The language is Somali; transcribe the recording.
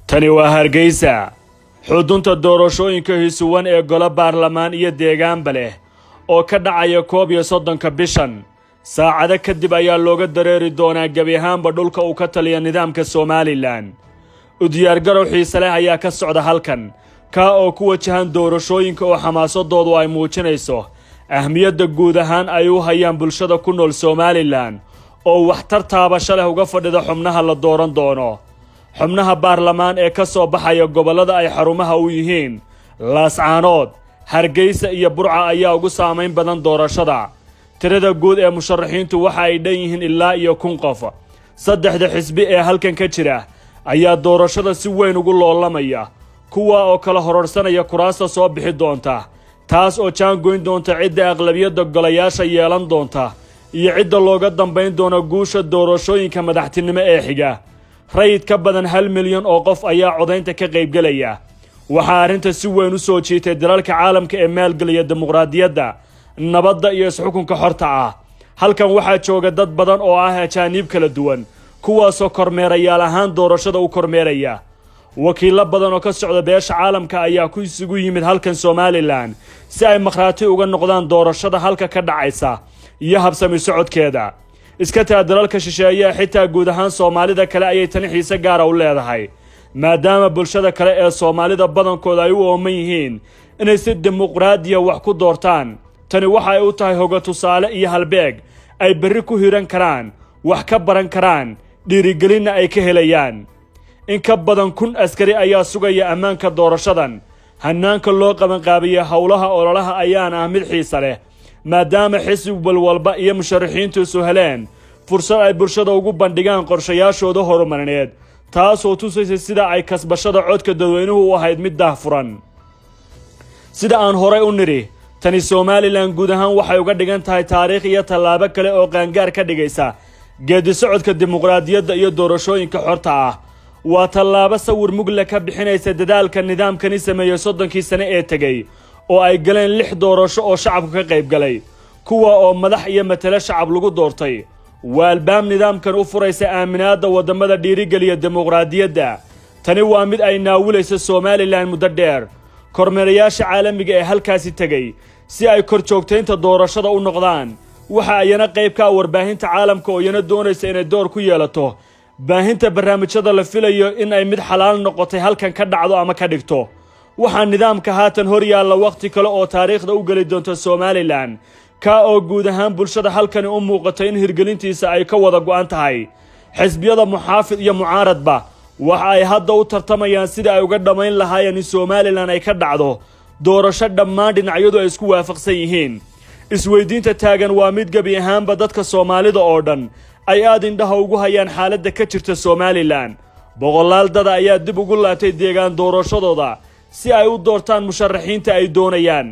Tani waa Hargeysa, xudunta doorashooyinka hisuwan ee golo baarlamaan iyo deegaanba leh oo ka dhacaya 31-ka bishan. Saacado kadib ayaa looga dareeri doonaa gebi ahaanba dhulka uu ka taliya nidaamka Somaliland. U diyaargarow xiise leh ayaa ka socda halkan, kaa oo ku wajahan doorashooyinka oo xamaasadoodu ay muujinayso ahmiyadda guud ahaan ay u hayaan bulshada ku nool Somaliland, oo waxtar taabasho leh uga fadhida xubnaha la dooran doono. Xubnaha baarlamaan ee ka soo baxaya gobollada ay xarumaha u yihiin Laascaanood, Hargeysa iyo Burca ayaa ugu saamayn badan doorashada. Tirada guud ee musharaxiintu waxa ay dhan yihiin ilaa iyo 1000 qof. Saddexda xisbi ee halkan ka jira ayaa doorashada si weyn ugu loolamaya, kuwa oo kala hororsanaya kuraasta soo bixi doonta, taas oo jaangoyn doonta cidda aqlabiyadda golayaasha yeelan doonta iyo cidda looga dambayn doono guusha doorashooyinka madaxtinimo ee xiga. Rayid ka badan 1 milyan oo qof ayaa codaynta ka qaybgelaya. Waxaa arrinta si weyn u soo jiitay dalalka caalamka ee maalgeliya dimuqraadiyadda, nabadda iyo isxukunka xorta ah. Halkan waxaa jooga dad badan oo ah ajaaniib kala duwan, kuwaasoo kormeerayaal ahaan doorashada u kormeeraya. Wakiillo badan oo ka socda beesha caalamka ayaa ku isugu yimid halkan Somaliland si ay makhraati uga noqdaan doorashada halka ka dhacaysa iyo habsami socodkeeda. Iska taa dalalka shisheeyaa, xitaa guud ahaan Soomaalida kale ayay tani xiise gaara u leedahay, maadaama bulshada kale ee Soomaalida badankooda ay u ooman yihiin inay si dimuqraadiya wax ku doortaan. Tani waxa ay u tahay hoga tusaale iyo halbeeg ay berri ku hiran karaan, wax ka baran karaan, dhiirigelinna ay ka helayaan. In ka badan 1000 askari ayaa sugaya ammaanka doorashadan. Hannaanka loo qabanqaabiyey howlaha ololaha ayaana ah mid xiise leh, maadaama xisbi walba iyo musharaxiintiisu heleen fursad ay bulshada ugu bandhigaan qorshayaashooda horumarineed, taasoo tusaysa sida ay kasbashada codka dadweynuhu u ahayd mid daahfuran. Sida aan horay u nidhi, tani Somaliland guud ahaan waxay uga dhigan tahay taariikh iyo tallaabo kale oo qaangaar ka dhigaysa geedi socodka dimuqraadiyadda iyo doorashooyinka xorta ah. Waa tallaabo sawir mugle ka bixinaysa dadaalka nidaamkani sameeyey 30-kii sane ee tegey, oo ay galeen lix doorasho oo shacabku ka qayb galay, kuwa oo madax iyo matalo shacab lagu doortay. Waa albaab nidaamkan u furaysa aaminaadda waddamada dhiirigeliya dimuqraadiyadda. Tani waa mid ay naawilayso Somaliland muddo dheer. Kormeerayaasha caalamiga ee halkaasi tegey si ay kor joogtaynta doorashada u noqdaan, waxa ayana qayb ka ah warbaahinta caalamka oo iyana doonaysa inay door ku yeelato baahinta barnaamijyada la filayo in ay mid xalaal noqotay halkan ka dhacdo ama ka dhigto. Waxaa nidaamka haatan hor yaalla wakhti kale oo taariikhda u geli doonta Somaliland, kaa oo guud ahaan bulshada halkani u muuqatay in hirgelintiisa ay ka wada go'an tahay. Xisbiyada muxaafid iyo mucaaradba waxa ay hadda u tartamayaan sidai ay uga dhammayn lahaayeen in Somaliland ay ka dhacdo doorasho dhammaan dhinacyadu ay isku waafaqsan yihiin. Isweydiinta taagan waa mid gebi ahaanba dadka Soomaalida oo dhan ay aad indhaha ugu hayaan xaaladda ka jirta Somaliland. Boqolaal dada ayaa dib ugu laabtay deegaan doorashadooda si ay u doortaan musharaxiinta ay doonayaan.